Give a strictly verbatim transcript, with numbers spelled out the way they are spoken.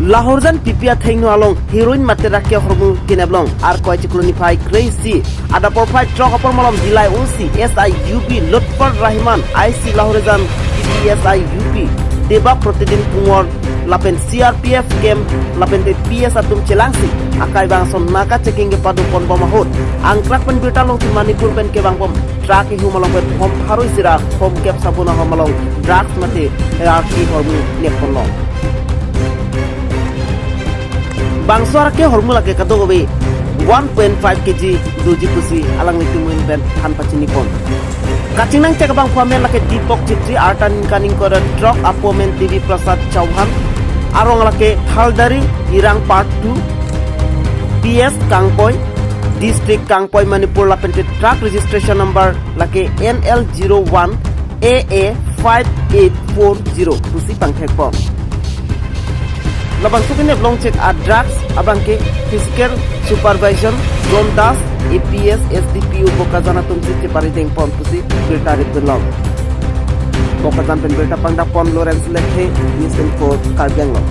Lahorijan P P athengno along heroin mate rak ke ahormu kenep long. Arkoi chiklo niphai kre-isi adap porphai throk apor malom Dillai O C S I U P Lutfur Rahman I C Lahorijan P P S I U P Deba Protidin Kungwor lapen C R P F camp lapen P S atum chelangsi akai bangson naka checking kepado pon bom ahut angkrak pen birta longsi Manipur pen kevang bom truck ihum along pen hom pharo isi ra hom kep sabun ahom along drugs mate rak ke ahormu nep pon long. Bangso rak ke ahormu lake kadokave one point five K G doji pusi alanglitum ahin pen than pachini pon. Kachingnang chek abangphu amen lake Deepak Chitri, arta ningkan ingkoi ra throk, apo amen Devi Prasad Chauhan, arong lake Thaldari Irang Part two, P S Kangpoi, District Kangpoi, Manipur lapen truck registration number lake N L zero one A A five eight four zero pusi pangthek pon. Labangso kenep long chek a drugs abang ke physical supervision John Das, A P S, S D P O Bokajan atumsi chepari deng pon pusi birta rit pon long. Bokajan pen birta pangdak pon Lawrence Lekthe, News twenty-four Karbi Anglong.